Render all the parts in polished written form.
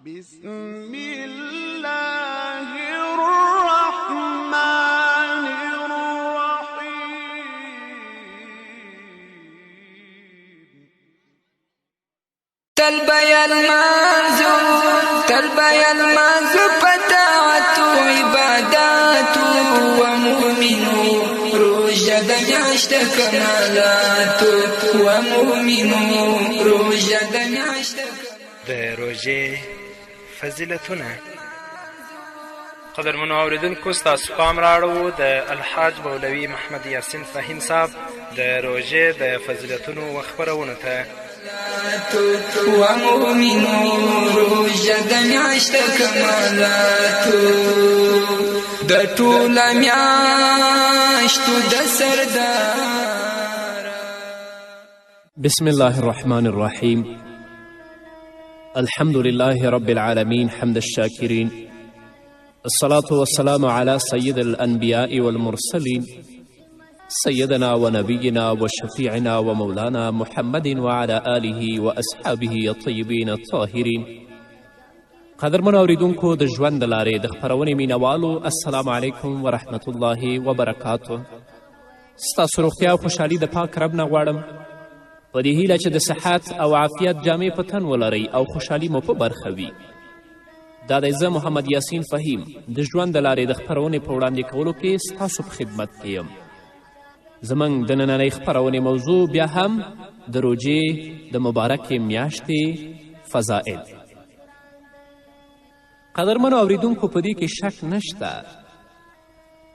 بسم الله الرحمن الرحيم. تلبیه لمانځو، تلبیه لمانځو په طاعت عباداتو و مؤمنو، روژه د میاشت کمالاتو و مؤمنو، روژه د میاشت. د روژې فضیلتونه. قدرمنو اوریدونکو، ستاسو پام راړوو د الحاج مولوي محمد یاسین فهیم صاحب د روژې د فضیلتونو و خپرونو ته. و مؤمنو، روژه د میاشت کمالاتو، د ټوله میاشتو د سردار. بسم الله الرحمن الرحيم. الحمد لله رب العالمين، حمد الشاكرين، الصلاة والسلام على سيد الأنبياء والمرسلين، سيدنا ونبينا وشفيعنا ومولانا محمد وعلى آله وأصحابه الطيبين الطاهرين. قدرمنو اوریدونکو، د ژوند د لارې د خپرونې مینوالو، السلام علیکم ورحمت الله وبرکاته. ستاسو روغتیا او خوشحالي د پاک رب نه غواړم، په دې هیله چې د صحت او عافیت جامې په تن ولرئ او خوشحالي مو په برخه وي. دا دی زه محمد یاسین فهیم د ژوند د لارې د خپرونې په وړاندې کولو کې ستاسو په خدمت کې یم. زموږ د نننۍ خپرونې موضوع بیا هم د روژې د مبارکې میاشتې فضائل. قدرمنو اوریدونکو، په دې کې شک نشته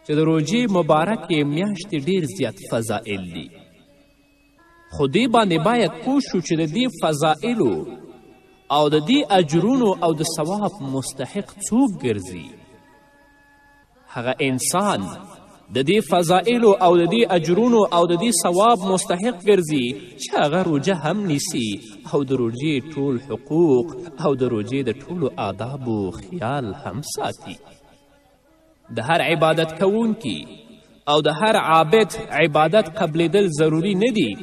چې د روژې مبارکې میاشتې ډیر زیات فضائل دي، خو دې باندې باید پوه شو چې د دې فضائلو او د دې اجرونو او د ثواب مستحق څوک ګرځي. هغه انسان د دې فضائلو او د دې اجرونو او د دې ثواب مستحق ګرځي چې هغه روژه هم نیسي او د روژې ټول حقوق او د روژې د ټولو آدابو خیال هم ساتي. د هر عبادت کوونکي او د هر عابد عبادت قبلیدل ضروري نه دي،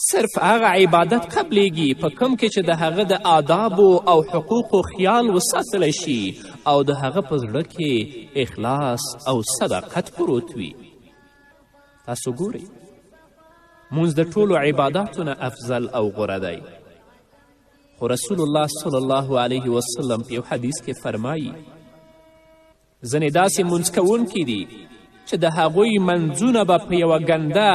صرف هغه عبادت قبلیږي په کوم کې چې د هغه د آدابو او حقوقو خیال وساتلی شي او د هغه په زړه کې اخلاص او صداقت پروت وي. تاسو ګورئ، مونځ د ټولو عباداتو نه افضل او غوره دی، خو رسول الله صلی الله علیه وسلم په یو حدیث کې فرمایي، ځینې داسې مونځ کوونکي دي چې د هغوی منځونه به په یوه ګنده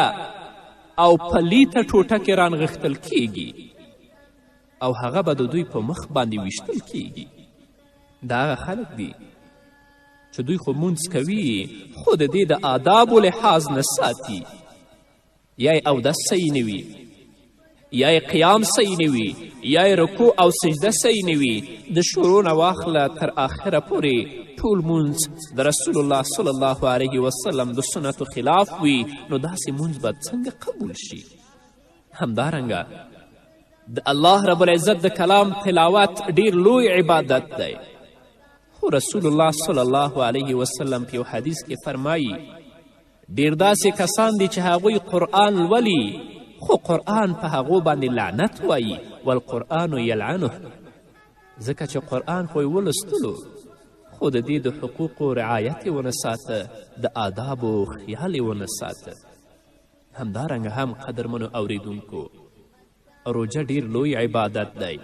او پلیته ټوټه کې رانغښتل کیږي او هغه به د دوی په مخ باندې ویشتل کیږي. دا هغه خلک دي چې دوی خو مونځ کوي خو د دې د آدابو لحاظ نه ساتي، یا یې اودس صحیح نه وي، یا یې قیام صحیح نه وي، یا یې رکوع او سجده صحیح نه وي. د شروع نه واخله تر آخره پورې ټول مونځ د رسول الله صلی الله علیه وسلم د سنتو خلاف وي، نو داسې مونځ به څنګه قبول شي؟ همدارنګه د الله رب العزت د کلام تلاوت ډیر لوی عبادت دی، خو رسول الله صلی الله علیه وسلم په یو حدیث کې فرمایي، ډیر داسې کسان دي چې هغوی قرآن لولي خو قرآن په هغو باندې لعنت وایي، والقرآن یلعنه، ځکه چې قرآن خو یې ولوستلو خو د دې د حقوقو رعایت یې ونه ساته، د آدابو خیال یې ونه ساته. همدارنګه هم قدرمنو اوریدونکو، روژه ډیر لوی عبادت دی،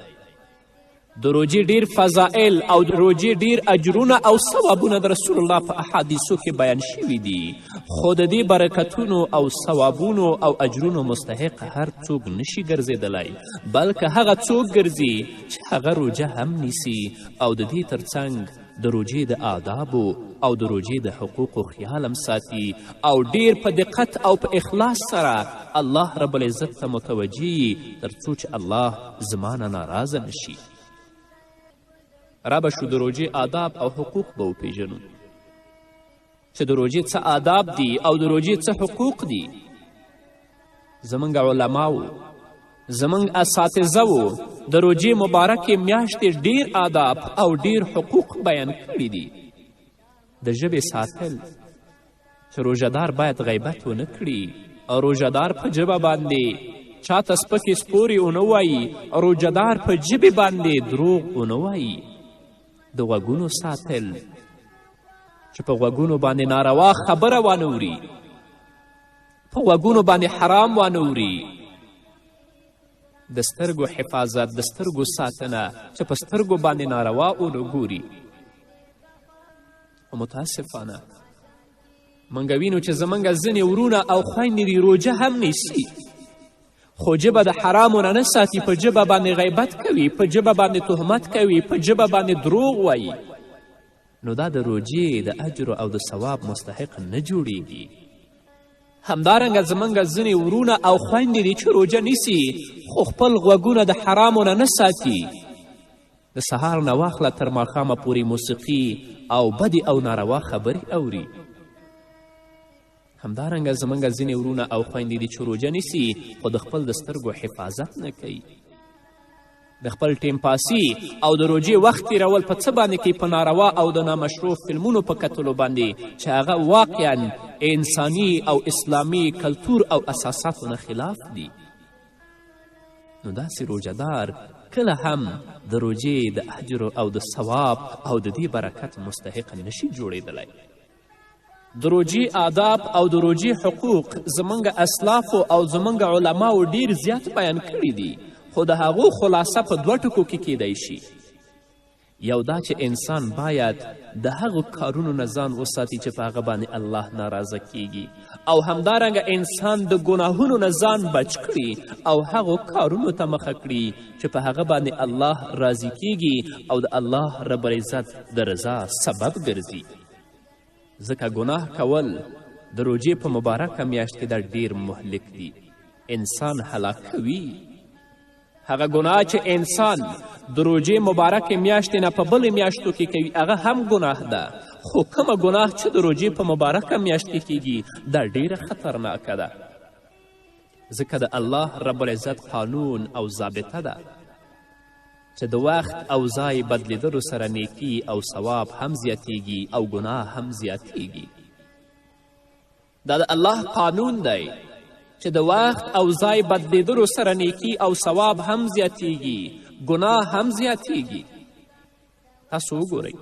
د روژې ډیر فضائل او د روژې ډیر اجرونه او ثوابونه د رسول الله په احادیثو کې بیان شوي دي، خو د دې برکتونو او ثوابونو او اجرونو مستحق هر څوک نشي ګرځېدلی، بلکه هغه څوک ګرځي چې هغه روژه هم نیسي او د دې ترڅنګ د روژې د آدابو او د روژې د حقوقو خیال هم ساتي او ډیر په دقت او په اخلاص سره الله رب العزت ته متوجه یي، تر څو چې الله زما نه ناراضه نشي. را به شو د روژې آداب او حقوق به وپیژنو چې د روژې څه آداب دي او د روژې څه حقوق دي. زموږ علماو، زموږ اساتذه وو د روژې مبارکې میاشتې ډیر آداب او ډیر حقوق بیان کړي دي. د ژبې ساتل چې روژهدار باید غیبت ونه کړي او روژهدار په ژبه باندې چاته سپکې سپورې ونه وایي، روژهدار په ژبې باندې دروغ ونه وایي. د غوږونو ساتل چې په غوږونو باندې ناروا خبره وانه وري، په غوږونو باندې حرام وانه وري. د سترګو حفاظت، د سترګو ساتنه چې په سترګو باندې ناروا ونه ګوري. خو متاسفانه موږ وینو چې زموږ ځینې ورونه او خویندې دي روژه هم نیسي، خو ژبه د حرامو نه نه ساتي، په ژبه باندې غیبت کوي، په ژبه باندې تهمت کوي، په ژبه باندې دروغ وایي. نو دا د روژې د اجر او د ثواب مستحق نه جوړیږي. همدارنګه زموږ ځینې ورونه او خویندې دي چې روژه نیسي، خو خپل غوږونه د حرامو نه نه ساتي. د سهار نه واخله تر ماښامه پورې موسیقي او بدې او ناروا خبرې اوري. همدارنګه زموږ ځینې ورونه او خویندې دي چې روژه نیسي، خو د خپل د سترګو حفاظت نه کوي. د خپل ټیم پاسي او د روژې وخت تیرول په څه باندې کوي؟ په ناروا او د نامشروع فلمونو په کتلو باندې، چې هغه واقعا انساني او اسلامي کلتور او اساساتو نه خلاف دي. نو داسې روژهدار کله هم د روژې د اجر او د ثواب او د دې برکت مستحق نشي جوړېدلی. د روژې آداب او د روژې حقوق زموږ اسلافو او زموږ علماو ډیر زیات بیان کړي دي، خو د هغو خلاصه په دوه ټکو کې کیدای شي. یو دا چې انسان باید د هغو کارونو نه ځان وساتي چې په هغه باندې الله ناراضه کیږي، او همدارنګه انسان د ګناهونو نه ځان بچ کړي او هغو کارونو ته مخه کړي چې په هغه باندې الله راضي کیږي او د الله رب العزت د رضا سبب ګرځي. ځکه ګناه کول د روژې په مبارکه میاشت کې دا ډیر مهلک دي، انسان هلاکوي. هغه ګناه چې انسان د روژې مبارکې میاشتې نه په بلې میاشتو کې کوي هغه هم ګناه ده، خو کومه ګناه چې د روژې په مبارکه میاشت کې کیږي دا ډیره خطرناکه ده، ځکه د الله رب العزت قانون او ضابطه ده چې د وخت او ځای بدلیدلو سره نیکی او ثواب هم زیاتیږي او ګناه هم زیاتیږي. دا د الله قانون دی چې د وخت او ځای بدلیدلو سره نیکی او ثواب هم زیاتیږي، ګناه هم زیاتیږي. تاسو وګورئ،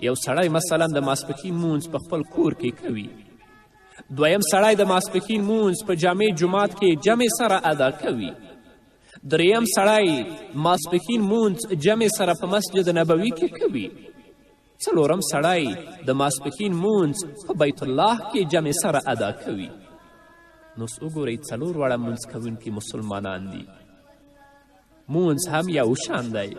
یو سړی مثلا د ماسپښین مونځ په خپل کور کې کوي، دویم سړی د ماسپښین مونځ په جامع جومات کې جمع سره ادا کوي، دریم سړی ماسپښین مونځ جمع سره په مسجد نبوي کې کوي، څلورم سړی د ماسپښین مونځ په بیت الله کې جمع سره ادا کوي. نو اوس وګورئ، څلور واړه مونځ کوونکي مسلمانان دي، مونځ هم یو شان دی،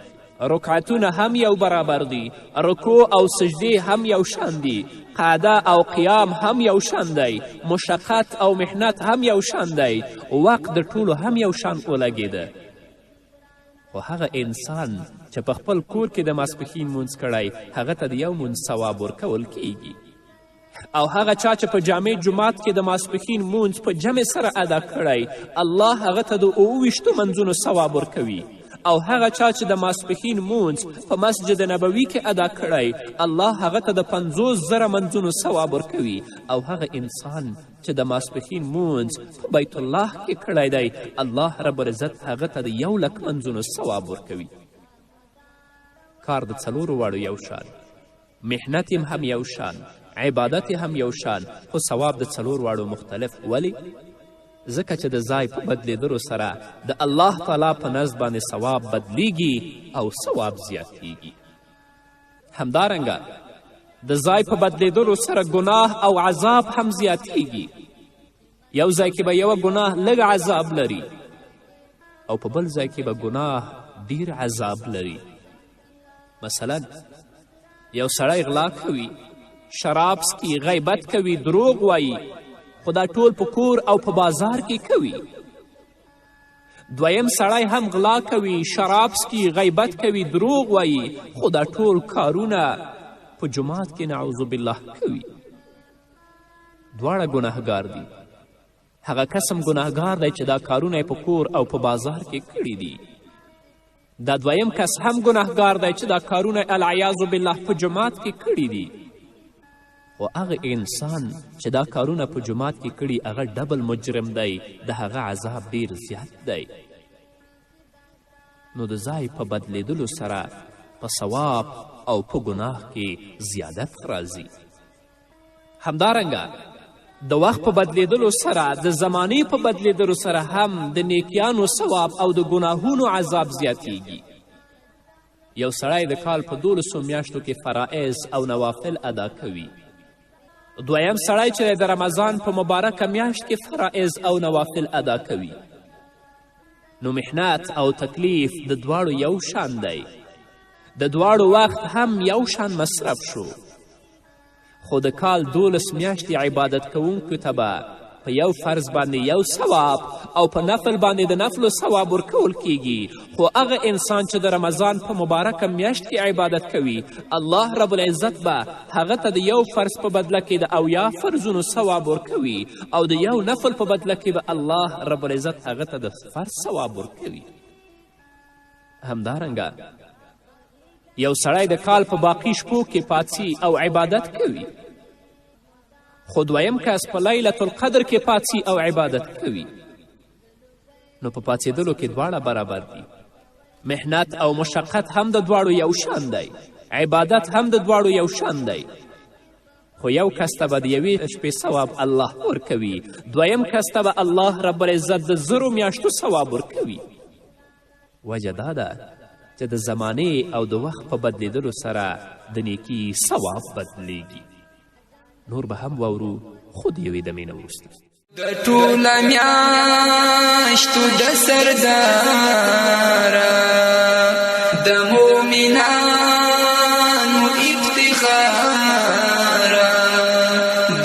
رکعتونه هم یو برابر دي، رکوع او سجدې هم یو شان دي، قعده او قیام هم یو شان دی، مشقت او محنت هم یو شان دی، وقت د ټولو هم یو شان ولګېده. خو هغه انسان چې په خپل کور کې د ماسپښین مونځ کړی هغه ته د یو مونځ ثواب ورکول کیږي، او هغه چا چې په جامع جومات کې د ماسپښین مونځ په جمع سره ادا کړی الله هغه ته د 27 منځونو ثواب ورکوي، او هغه چا چې د ماسپښین مونځ په مسجد نبوي کې ادا کړی الله هغه ته د 50,000 منځونو ثواب ورکوي، او هغه انسان چې د ماسپښین مونځ په بیت الله کې کړی دی الله رب العزت هغه ته د 100,000 منځونو ثواب ورکوي. کار د څلورو واړو یو شان، محنت یې هم یو شان، عبادت یې هم یو شان، خو ثواب د څلور واړو مختلف. ولې؟ ځکه چې د ځای په بدلیدلو سره د الله تعالی په نزد باندې ثواب بدلیږي او ثواب زیاتیږي. همدارنګه د ځای په بدلیدلو سره ګناه او عذاب هم زیاتیږي. یو ځای کې به یوه ګناه لږ عذاب لري او په بل ځای کې به ګناه ډیر عذاب لري. مثلا یو سړی غلا کوي، شراب څکي، غیبت کوي، دروغ وایي، خو دا ټول په کور او په بازار کې کوي. دویم سړی هم غلا کوي، شراب څکي، غیبت کوي، دروغ وایي، خو دا ټول کارونه په جومات کې نعوذ بالله کوي. دواړه ګناهګار دي. هغه کس هم ګناهګار دی چې دا کارونه یې په کور او په بازار کې کړي دي. دا دویم کس هم ګناهګار دی چې دا کارونه العیاذ بالله په جومات کې کړي دي. خو هغه انسان چې دا کارونه په جومات کې کړي هغه ډبل مجرم دی، د هغه عذاب ډیر زیات دی. نو د ځای په بدلیدلو سره په ثواب او په ګناه کې زیادت راځي. همدارنګه د وخت په بدلیدلو سره، د زمانې په بدلیدلو سره هم د نیکیانو ثواب او د ګناهونو عذاب زیاتیږي. یو سړی د کال په 12 میاشتو کې فرائض او نوافل ادا کوي. دویم سړی چې د رمضان په مبارکه میاشت کې فرائض او نوافل ادا کوي. نو محنت او تکلیف د دواړو یو شان دی، د دواړو وخت هم یو شان مصرف شو. خو د کال 12 میاشتې عبادت کوونکو ته به په یو فرض باندې یو ثواب او په نفل باندې د نفلو ثواب ورکول کیږي. خو هغه انسان چې د رمضان په مبارکه میاشت کې عبادت کوي، الله رب العزت به هغه ته د یو فرض په بدله کې د 70 فرضونو ثواب ورکوي او د یو نفل په بدله کې به الله رب العزت هغه ته د فرض ثواب ورکوي. همدارنګه یو سړی د کال په باقي شپو کې پاڅي او عبادت کوي، خو دویم کس په لیلة القدر کې پاڅي او عبادت کوي. نو په پاڅېدلو کې دواړه برابر دي. محنت او مشقت هم د دواړو یو شان دی، عبادت هم د دواړو یو شان دی. خو یو کس ته به د یوې شپې ثواب الله ورکوي، دویم کس ته به الله رب العزت د 1000 میاشتو ثواب ورکوي. وجه دا ده چې د زمانې او د وخت په بدلیدلو سره د نیکي ثواب بدلیږي. نور به هم واورو خو د یوې دمې نه وروسته. د ټوله میاشتو د سرداره د مؤمنانو افتخاره،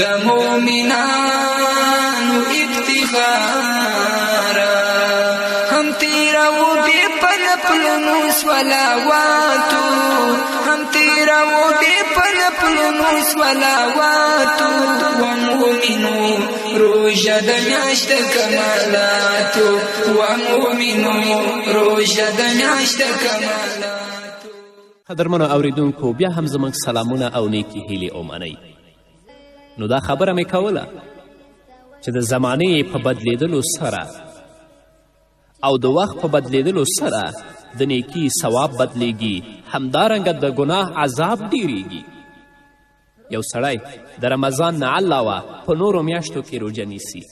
د مؤمنانو افتخاره، هم تېرو بې په نفلونو صلواتو، هم تېرو بې په نفلونو صلواتو، ومؤمنو روژه د میاشت کمالاتو، ومؤمنو روژه د میاشت کمالاتو. قدرمنو اوریدونکو، بیا هم زموږ سلامونه او نیکې هیلې ومنئ. نو دا خبره مې کوله چې د زمانې په بدلیدلو سره او د وخت په بدلیدلو سره د نیکي ثواب بدلیږي، همدارنګه د ګناه عذاب ډیریږي. یو سړی د رمضان نه علاوه په نورو میاشتو کې روژه نیسي،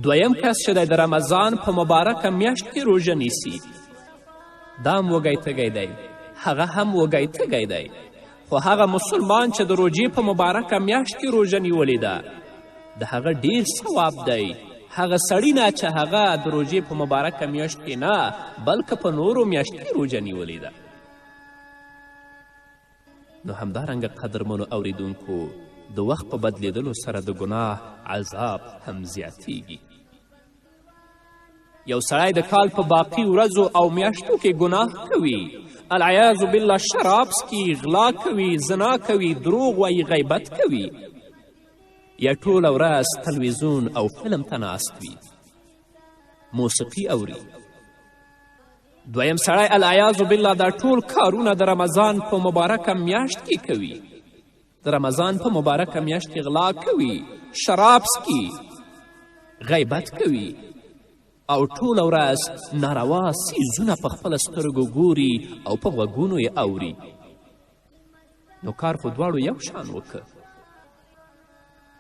دویم کس چې دی د رمضان په مبارکه میاشت کې روژه نیسي، دا هم وږی تږی دی، هغه هم وږی تږی دی. خو هغه مسلمان چې د روژې په مبارکه میاشت کې روژه نیولې ده، د هغه ډیر ثواب دی هغه سړي نه چې هغه د روژې په مبارکه میاشت کې نه بلکه په نورو میاشت کې روژه نیولې ده. نو همدارنګه قدرمنو اوریدونکو، د وخت په بدلیدلو سره د ګناه عذاب هم زیاتیږي. یو سړی د کال په باقي ورځو او میاشتو کې ګناه کوي، العیاذ بالله شراب څکي، غلا کوي، زنا کوي، دروغ وایي، غیبت کوي، یا ټوله ورځ تلویزیون او فلم ته ناست وي، موسیقي اوري. دویم سړی العیاذ بالله دا ټول کارونه د رمضان په مبارکه میاشت کې کوي، د رمضان په مبارکه میاشت کې غلا کوي، شراب څکي، غیبت کوي او ټوله ورځ ناروا څیزونه په خپله سترګو ګوري او په غوږونو یې اوري. نو کار خو دواړو یو شان وکړ،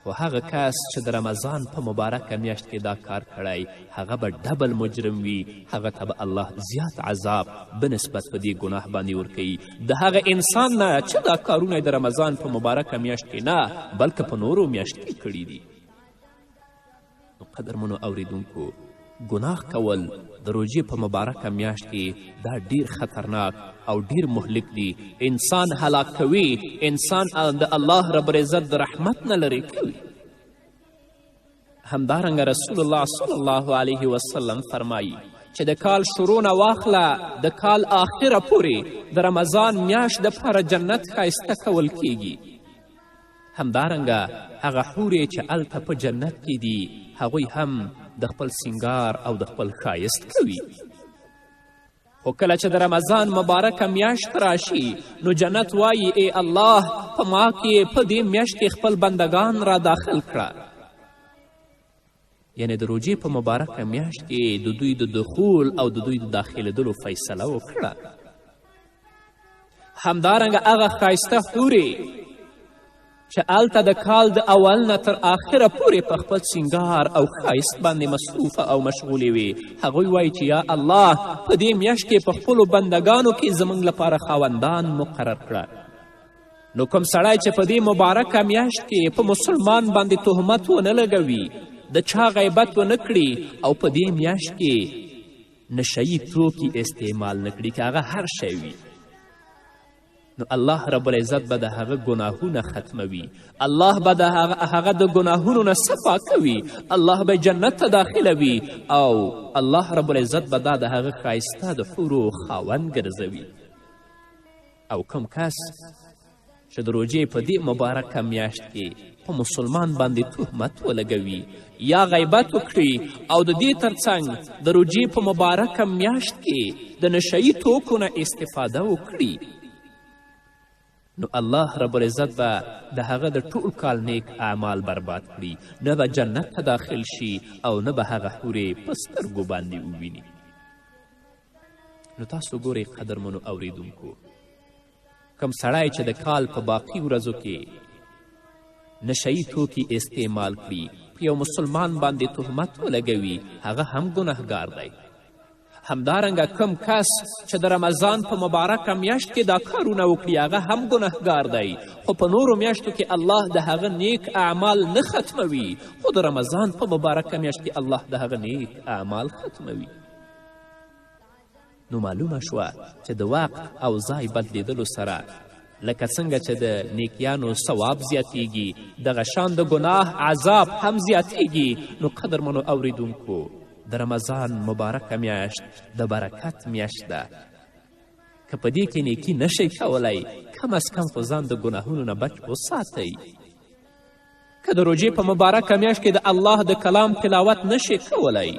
خو هغه کس چې د رمضان په مبارکه میاشت کې دا کار کړی هغه به ډبل مجرم وي، هغه ته به الله زیات عذاب به نسبت په دې ګناه باندې ورکوي د هغه انسان نه چې دا کارونه د رمضان په مبارکه میاشت کې نه بلکه په نورو میاشت کې کړي دي. نو قدرمنو اوریدونکو، ګناه کول د روژې په مبارکه میاشت کې دا ډیر خطرناک او ډیر مهلک دي. انسان هلاک کوي، انسان د الله رب العزت د رحمت نه لرې کوي. همدارنګه رسول الله صلی الله علیه وسلم فرمایي چې د کال شروع نه واخله د کال آخره پورې د رمضان میاشت دپاره جنت ښایسته کول کیږي. همدارنګه هغه حورې چې هلته په جنت کې دي هغوی هم د خپل سینګار او د خپل ښایست کوي. خو کله چې د رمضان مبارکه میاشت راشي نو جنت وایي ای الله په ما کې په دې میاشت کې خپل بندګان را داخل کړه. یعنې د روژې په مبارکه میاشت کې د دوی د دخول او د دوی د داخلېدلو فیصله وکړه. همدارنګه هغه ښایسته حورې چې هلته د کال د اول نه تر آخره پورې په خپل سینګار او ښایست باندې مصروفه او مشغولې وي، هغوی وایي چې یا الله په دې میاشت کې په خپلو بندګانو کې زموږ لپاره خاوندان مقرر کړه. نو کوم سړی چې په دې مبارکه میاشت کې په مسلمان باندې تهمت ونه لګوي، د چا غیبت ونه کړي او په دې میاشت کې نشه توکي استعمال نه کړي، که هغه هر شی وي، نو الله رب العزت به د هغه ګناهونه ختموي، الله به د هغه د ګناهونو نه صفا کوي، الله به جنت ته داخلوي او الله رب العزت به دا د هغه ښایسته د حورو خاوند ګرځوي. او کوم کس چې د روژې په دې مبارکه میاشت کې په مسلمان باندې تهمت ولګوي یا غیبت وکړي او د دې ترڅنګ د روژې په مبارکه میاشت کې د نشهیي توکو نه استفاده وکړي، نو الله رب العزت به د هغه د ټول کال نیک اعمال برباد کړي، نه به جنت ته داخل شي او نه به هغه حورې په سترګو باندې وویني. نو تاسو ګورئ قدرمنو اوریدونکو، کوم سړی چې د کال په باقي ورځو کې نشهیي توکي استعمال کړي، په یو مسلمان باندې تهمت ولګوي، هغه هم ګناهګار دی. همدارنګه کوم کس چې د رمضان په مبارکه میاشت کې دا کارونه وکړي، هغه هم ګناهګار دی، خو په نورو میاشتو کې الله د هغه نیک اعمال نه ختموي، خو د رمضان په مبارکه میاشت کې الله د هغه نیک اعمال ختموي. نو معلومه شوه چې د وخت او ځای بدلیدلو سره لکه څنګه چې د نیکیانو ثواب زیاتیږي، دغه شان د ګناه عذاب هم زیاتیږي. نو قدرمنو اوریدونکو، د رمضان مبارکه میاشت د برکت میاشت ده. که په دې کې نیکي نشئ کولی، کم از کم خو ځان د ګناهونو نه بچ وساتئ. که د روژې په مبارکه میاشت کې د الله د کلام تلاوت نشئ کولی،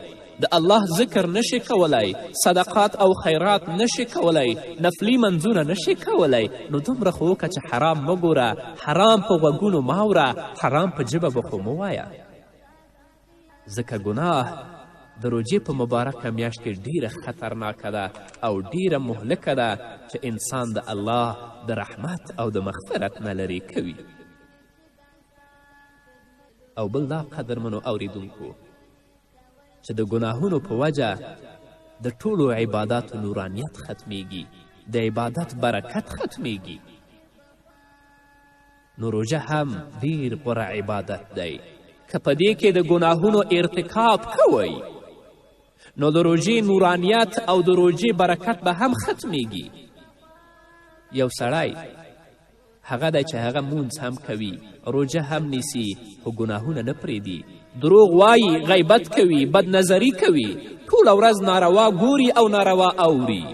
د الله ذکر نشي کولی، صدقات او خیرات نشي کولی، نفلي منځونه نشي کولی، نو دومره خو وکړه چې حرام مه ګوره، حرام په غوږونو مه اوره، حرام په ژبه به خو مه وایه. ځکه ګناه د روژې په مبارکه میاشت کې ډیره خطرناکه ده او ډیره مهلکه ده چې انسان د الله د رحمت او د مغفرت نه لرې کوي. او بل دا قدرمنو اوریدونکو چې د ګناهونو په وجه د ټولو عباداتو نورانیت ختمیږي، د عبادت برکت ختمیږي. نو روژه هم ډیر غوره عبادت دی. که په دې کې د ګناهونو ارتکاب کوئ، نو د روژې نورانیت او د روژې برکت به هم ختمیږي. یو سړی هغه دی چې هغه مونځ هم کوي، روژه هم نیسي، خو ګناهونه نه پرېږدي، دروغ وایي، غیبت کوي، بدنظري کوي، ټوله ورځ ناروا ګوري او ناروا اوري.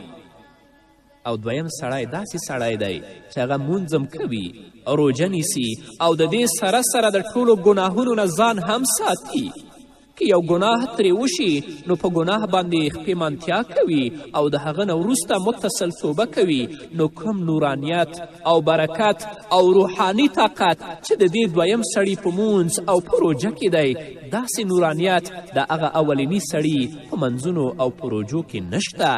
او دویم سړی داسې سړی دی چې هغه مونځ هم کوي، روژه نیسي او د دې سره سره د ټولو ګناهونو نه ځان هم ساتي. که یو ګناه ترې وشي نو په ګناه باندې پښیمانتیا کوي او د هغه نه وروسته متصل توبه کوي. نو کوم نورانیت او برکت او روحاني طاقت چې د دې دویم سړي په مونځ او په روژه کې دی، داسې نورانیت د هغه اولني سړي په منځونو او په روژو کې نشته.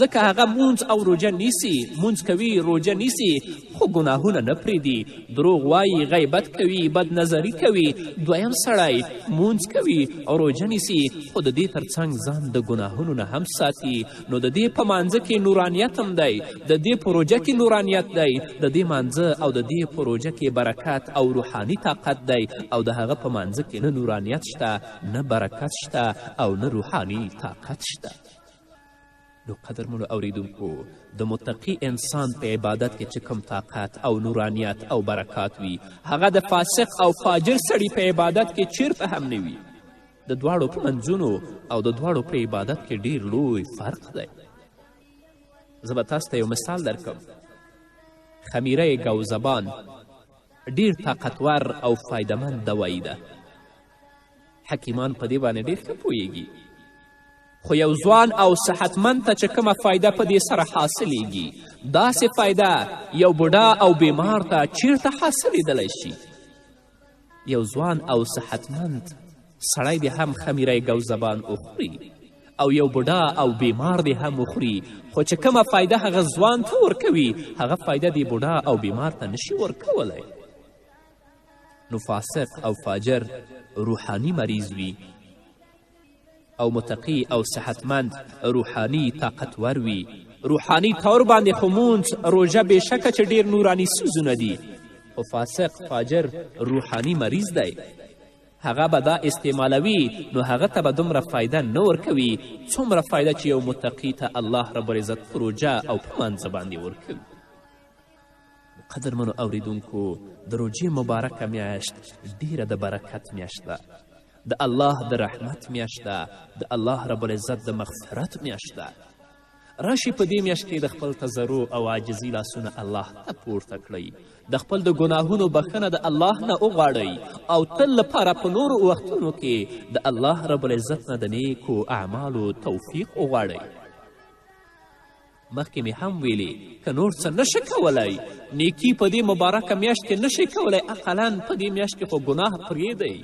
ځکه هغه مونځ او روژه نیسي، مونځ کوي، روژه نیسي، خو ګناهونه نه پرېږدي، دروغ وایي، غیبت کوي، بدنظري کوي. دویم سړی مونځ کوي او روژه نیسي، خو د دې ترڅنګ ځان د ګناهونو نه هم ساتي. نو د دې په مانځه کې نورانیت هم دی، د دې په روژه کې نورانیت دی، د دې مانځه او د دې په روژه کې برکت او روحاني طاقت دی، او د هغه په مانځه کې نه نورانیت شته، نه برکت شته او نه روحاني طاقت شته. نو قدرمنو اوریدونکو، د متقي انسان په عبادت کې چې کوم طاقت او نورانیت او برکات وي، هغه د فاسق او فاجر سړي په عبادت کې چیرته هم نه وي. د دواړو په منځونو او د دواړو په عبادت کې ډیر لوی فرق دی. زه به تاسو ته یو مثال درکم. خمیره ګوزبان ډیر طاقتور او فایدهمند دوایی ده. حکیمان په دې باندې ډیر ښه پوهیږي. خو یو ځوان او صحتمند ته چې کومه فایده په دې سره حاصلیږي، داسې فایده یو بوډا او بیمار ته چیرته حاصلیدلی شي؟ یو ځوان او صحتمند سړی دې هم خمیری ګوزبان وخوري او یو بوډا او بیمار دې هم وخوري، خو چې کومه فایده هغه ځوان ته ورکوي هغه فایده دې بوډا او بیمار ته نشي ورکولی. نو فاسق او فاجر روحاني مریض وي او متقی او صحتمند روحاني طاقتور وي. روحاني طور باندې خو مونځ روژه بېشکه چې ډېر نوراني څیزونه دي، خو فاسق فاجر روحاني مریض دی، هغه به دا استعمالوي نو هغه ته به دومره فایده نه ورکوي څومره فایده چې یو متقي ته الله رب العزت په روژه او په مانځه باندې ورکوي. قدرمنو اوریدونکو، د روژې مبارکه میاشت ډیره د برکت میاشت ده، د الله د رحمت میاشت ده، د الله رب العزت د مغفرت میاشت ده. راشي په دې میاشت کې د خپل تضرع او عاجزي لاسونه الله ته پورته کړئ، د خپل د ګناهونو بخښنه د الله نه وغواړئ او تل لپاره په نورو وختونو کې د الله رب العزت نه د نیکو اعمالو توفیق وغواړئ. مخکې مې هم ویلي که نور څه نشې کولی، نیکي په دې مبارکه میاشت کې نشې کولی، اقلا په دې میاشت کې خو ګناه پرېږدئ،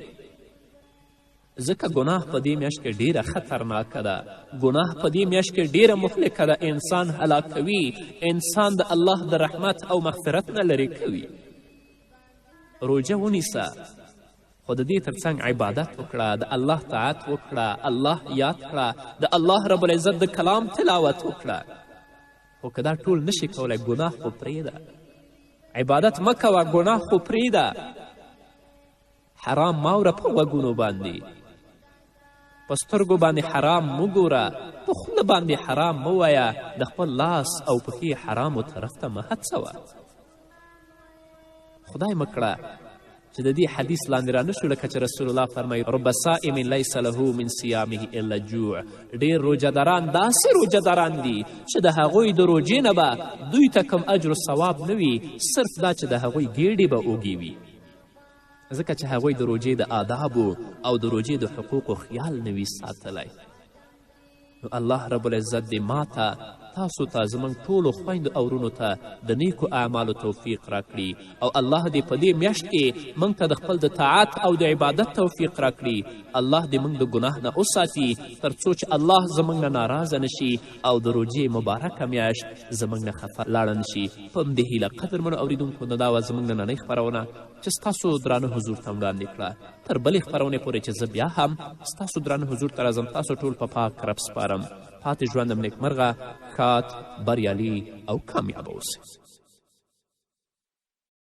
ځکه ګناه په دې میاشت کې ډیره خطرناکه ده، ګناه په دې میاشت کې ډیره مهلکه ده، انسان هلاکوي، انسان د الله د رحمت او مغفرت نه لرې کوي. روژه ونیسه، خو د دې ترڅنګ عبادت وکړه، د الله طاعت وکړه، الله یاد کړه، د الله رب العزت د کلام تلاوت وکړه. خو که دا ټول نشې کولی، ګناه خو پرېږده، عبادت مه کوه، ګناه خو پرېږده، حرام ماوره په غوږونو باندې، په سترګو باندې حرام مه ګوره، په خوله باندې حرام مه وایه، د خپل لاس او پښې حرامو طرف ته مه هڅوه. خدای مه کړه چې د دې حدیث لاندې را نشو، لکه چې رسول الله فرمایي رب صائم لیس له من صیامه الا جوع. ډېر روژهداران داسې روژهداران دي چې د هغوی د روژې نه به دوی ته کوم اجر و ثواب نه وي، صرف دا چې د هغوی ګېډې به اوږې وي، ځکه چې هغوی د روژې د آدابو او د روژې د حقوقو خیال نه وي ساتلی. نو الله رب العزت دې ماته، تاسو ته، زموږ ټولو خویندو او وروڼو ته د نیکو اعمالو توفیق راکړي او الله دې په دې میاشت کې موږ ته د خپل د طاعت او د عبادت توفیق راکړي. الله دې موږ د ګناه نه وساتي تر څو چې الله زموږ نه ناراضه نشي او د روژې مبارکه میاشت زموږ نه خفه لاړه نشي. په همدې هیله قدرمنو اورېدونکو، نو دا وه زموږ نننۍ خپرونه چې ستاسو درانه حضور ته وړاندې کړه. تر بلې خپرونې پورې چې زه بیا هم ستاسو درانه حضور ته راځم، تاسو ټول په پاک رب سپارم. پاتې ژوندم نیکمرغه، ښاد، بریالي او کامیابه اوسئ.